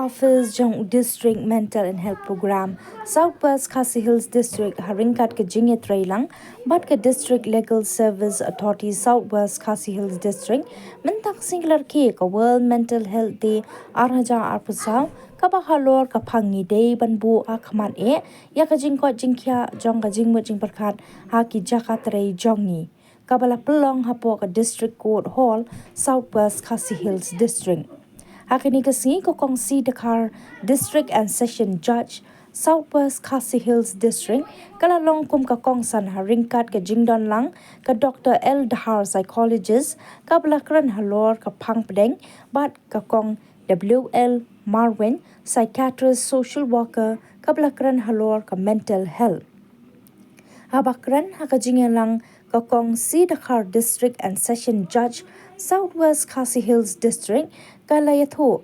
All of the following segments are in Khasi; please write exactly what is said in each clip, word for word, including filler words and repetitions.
Office jong u District Mental and Health Program South West Khasi Hills District ha ryngkat ka jingïatreilang bad ka District Legal Service Authority South West Khasi Hills District mynta ka sngi ka la rakhe ka World Mental Health Day ar hajar arphew saw, kaba halor ka phang ngi dei ban buh ha khmat eh ïa ka jingkoit jingkhiah jong ka jingmut jingpyrkhat ha ki jaka trei jong ngi, kaba la pynlong hapoh ka District Court Hall, South West Khasi Hills District. Ha kane ka sngi ka Kong C Dkhar, District and Session Judge, South West Khasi Hills District, ka la long kum ka kongsan ha ryngkat ka jingdon lang ka Doctor L Dhar, Psychologist, kaba la kren halor ka phang pdeng, bad ka Kong W L Marwin, Psychiatrist Social Worker, kaba la kren halor ka mental health. Haba kren ha ka jingïalang ka Kong C Dkhar, District and Session Judge, South West Khasi Hills District, ka la ïathuh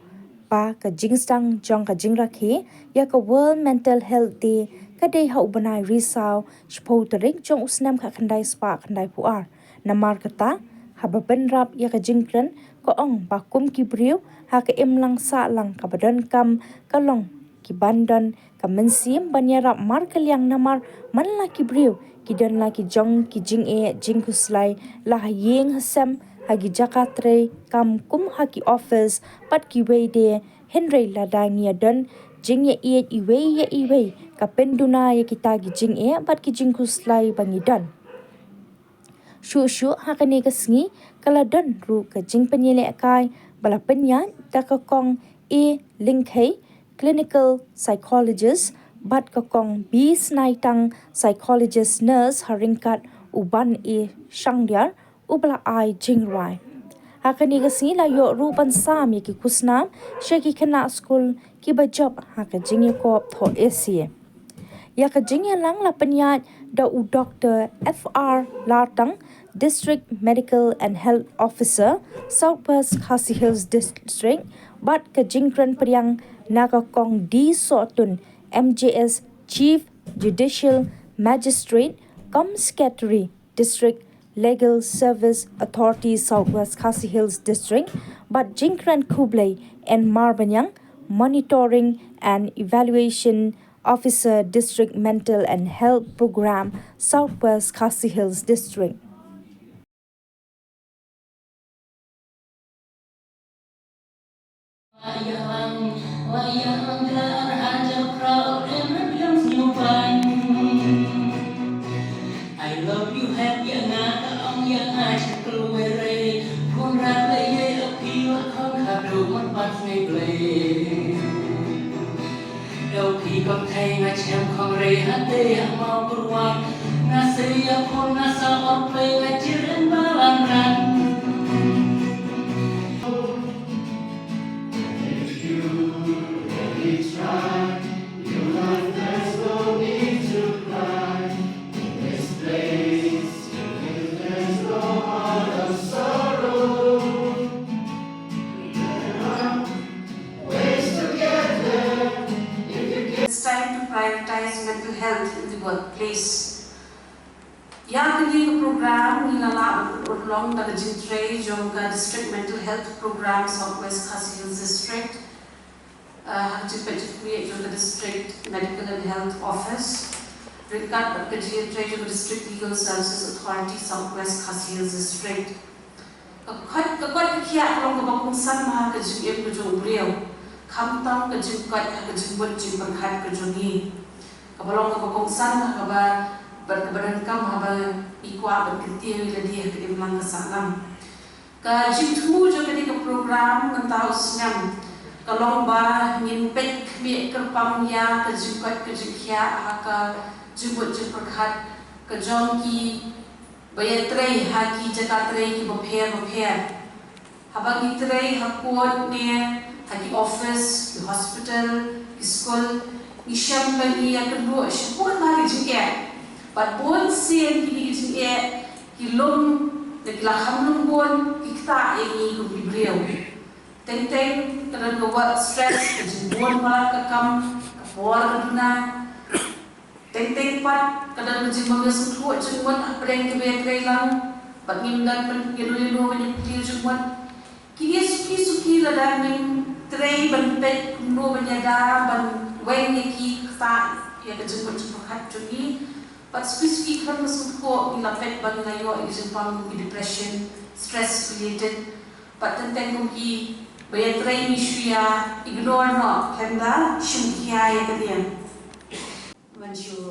ba ka jingsdang jong ka jingrakhe ïa ka World Mental Health Day ka dei ha u bnai Risaw, shiphew tarik jong u snem khatkhyndai spah khyndaiphew ar. Namar kata, haba bynrap ïa ka jingkren, ka ong ba kum ki briew ha ka imlang sahlang kaba donkam ka long ki ban don ka mynsiem ban ïarap markylliang, namar man la ki briew ki don la ki jong ki jingeh jingkhuslai, la ha ïing ha sem, ha ki jaka trei kam kum ha ki office bad kiwei de. Hynrei lada ngi ïa don jingïaieit iwei ïa iwei, ka pynduna ïa kita ki jingeh bad ki jingkhuslai ba ngi don. Shuh shuh ha kane ka sngi ka la don ruh ka jingpynïalehkai ba la pynïaid da ka Kong A Lyngkhei, Clinical Psychologist, bad ka Kong B Snaitang, Psychologist Nurse, ha ryngkat u Ban A Shangdiar, uba la ai jingrwai. Ha kane ka sngi la ïoh ruh ban sam ïa ki khusnam sha ki khynnah skul kiba jop ha ka jingïakop thoh essay. Ïa ka jingïalang la pynïaid da u Doctor F R Lartang, District Medical and Health Officer, South West Khasi Hills District, bad ka jingkren pdiang na ka Kong D Sohtun, M J S, Chief Judicial Magistrate cum Secretary, District Legal Service Authority South West Khasi Hills District, bad jingkren khublei N Marbaniang, Monitoring and Evaluation Officer, District Mental and Health Program, South West Khasi Hills District. I love you, hep ïa nga, ka ong ïa nga, cha kloi re. Khun rat le ye, a phi wa khong kha du, man pat ngai ble. Dau phi kom thei nga chem khong re, ha te ha mau kurwan. Nga sei ïa khun nga sa or ple, nga jir en ba lan ran. If you really try, your life, there's no need to cry. In this place, you live, there's no heart of sorrow. There are ways to get there if you can. It's time to prioritize mental health in the workplace. Ïa kane ka program ngi la lah ban urlong da ka jingtrei jong ka District Mental Health Program South West Khasi Hills District, ah, ha ka jingpeit jingkhmih jong ka District Medical and Health Office, ryngkat bad ka jingtrei jong ka District Legal Services Authority South West Khasi Hills District. Ka koit, ka koit ka khiah ka long kaba kongsan bha ha ka jingim ka jong u briew, khamtam ka jingkoit ha ka jingmut jingpyrkhat ka jong ngi. Kaba long kaba kongsan bha, kaba, bad kaba donkam haba ngi kwah ban kyntiew ïa lade ha ka imlang ka sahlang. Ka jingthmu jong kane ka program mynta u snem ka long ba ngin peit khmih kyrpang ïa ka jingkoit ka jingkhiah ha ka jingmut jingpyrkhat ka jong ki ba ïatrei ha ki jaka trei kiba pher bapher. Haba ngi trei ha court ne ha ki office, ki hospital, ki skul, ngi shem ba ngi ïakynduh shibun bha ki jingeh. Bad bun sien kine ki jingeh ki lum, ne ki la kham lum bun, ki ktah ïa ngi kum ki briew. Teng teng ka don ka work stress, ka jingbun palat ka kam, ka por ka duna. Teng teng pat ka don ka jingmynsngewthuh jingmut hapdeng kiba ïatrei lang, bad ngim don pynïaid ïa no ïa no ban ïa pynïaid jingmut. Kine suki suki lada ngim trei ban peit Kumno ban ïada ban weng ïa ki ktah ïa ka jingmut jingpyrkhat jong ngi. Bad suki suki khlem ka sngewthuh ngi la peit ba ngi la ïoh ïa ka jingpang kum ki depression, stress related. Bad teng teng kum ki ba ïatrei ngi shu ïa ignore noh, khlem da shim khia ïa ka niam. Ban shu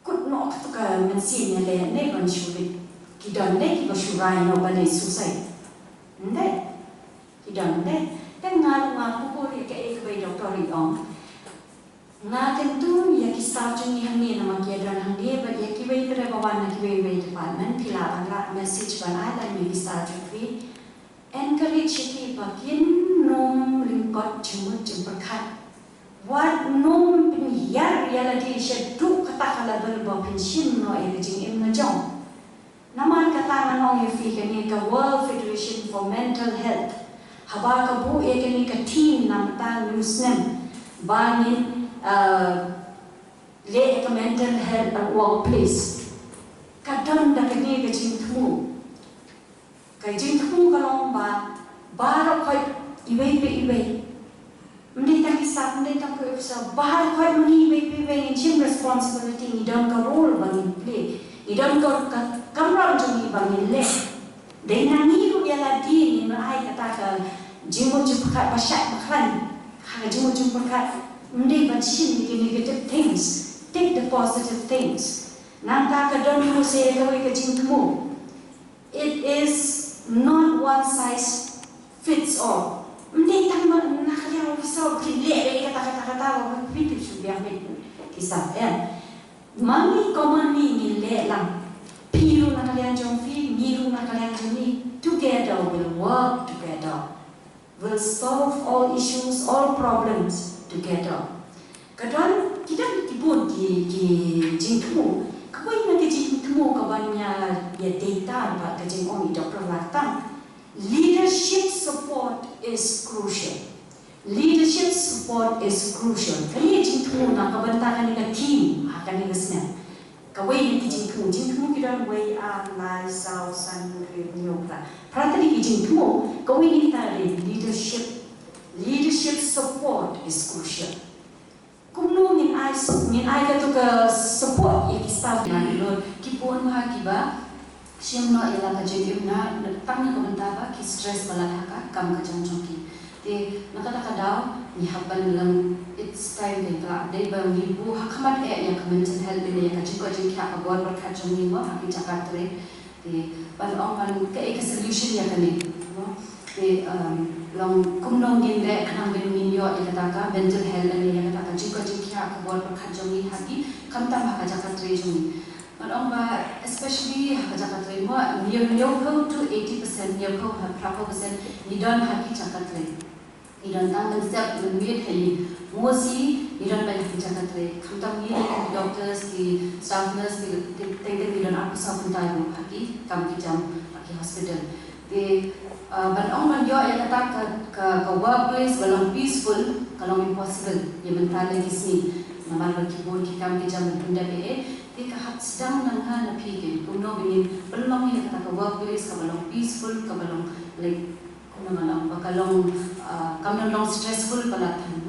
kut noh katu ka mynsiem ïaleh ne ban shu leit. Ki don de kiba shu rai noh ban leit suicide. Ym dei. Ki don de. Te nga ruh nga pukor ïa kaei kaba i doktor i ong. Nga kyntu ïa ki staff jong ngi hangne namar ki don hangne bad ïa kiwei pat ba wan na kiwei kiwei department, phi lah ban rah message ban ai lem ïa ki staff jong phi. Encourage ïa ki ba kin nym lyngkot jingmut jingpyrkhat. Wat nym pynhiar ïa lade shaduh kata ka level ba phin shim noh ïa ka jingim la jong. Namar kata ngan ong ïa phi, kane ka World Federation for Mental Health, haba ka buh ïa kane ka theme na mynta u snem ba ngin, uh, leh ka mental health at workplace, ka don da kane ka jingthmu. Ka jingthmu ka long ba baroh khoit iwei pa iwei, ym dei tang ki staff, ym dei tang ki officer, baroh khoit ma ngi iwei pa iwei ngin shim responsibility, ngi don ka role ba ngin play, ngi don ka, ka kamram jong ngi ba ngin leh. Dei na ngi ruh ïa lade ngin ai kata ka jingmut jingpyrkhat ba shait ba khlaiñ ha ka jingmut jingpyrkhat. Ym dei ban shim ïa ki negative things, take the positive things. Nangta ka don ruh sa ïa kawei ka jingthmu. It is not one size fits all. Ym dei tang ba na ka liang officer ki leh dei kata kata kata ba phi tip shu biang phi ki staff, eh. Ma ngi kum ma ngi ngi leh lang. Phi ruh na ka liang jong phi, ngi ruh na ka liang jong ngi. Together we'll work together. We'll solve all issues, all problems together. Ka don, ki don ki bun ki, ki jingthmu. Kawei na ki jingthmu kaba ngi ïa dei-tam bad ka jingong i Doctor Lartang. Leadership support is crucial. Leadership support is crucial. Kane ka jingthmu na ka bynta kane ka theme ha kane ka snem. Kawei na ki jingthmu, jingthmu ki don wei, ar, lai, saw, san, hynriew, hynñiew, phra. Phra tylli ki jingthmu, kawei na kita ka dei leadership. Leadership support is crucial. Kumno ngin ai, ngin ai katu ka support ïa ki staff, ki bun bha kiba shim noh ïa la ka jingim na, tang na ka bynta ba ki stress palat ha ka kam ka jong jong ki. Te na kata ka daw ngi hap ban lem, it's time, te ka la dei ba ngi buh ha khmat eh ïa ka mental health, ïa ka jingkoit jingkhiah ka bor pyrkhat jong ngi mo ha ki jaka trei. Te ban ong ban kaei ka solution ïa kane mo. Te, um, long kumno ngin leh khnang ba ngin ïoh ïa kata ka mental health lane ïa kata ka jingkoit jingkhiah ka bor pyrkhat jong ngi ha ki, khamtam ha ka jaka trei jong ngi. Ngan ong ba especially ha ka jaka trei mo, hynñiew, hynñiewphew to eighty percent, hynñiewphew ha phraphew percent ngi don ha ki jaka trei. Ngi don tang mynstep mynmiet ha ïing. Mostly ngi don beit ha ki jaka trei. Khamtam ngi ki doctors, ki staff nurse, ki, ki teng teng ngi don arphew saw kynta ruh ha ki kam ki jam ha ki hospital. Te, uh, ban ong ban ïoh ïa kata ka, ka, ka workplace ba long peaceful ka long impossible ïa mynta lane ki sngi. Namar ba ki bun ki kam ki jam ban pyndep eh, eh. Te ka hap sdang na nga na phi, kumno ba ngin pynlong ïa kata ka workplace kaba long peaceful, kaba long, like, kumno ban ong, ba ka long, uh, kam long stressful palat than.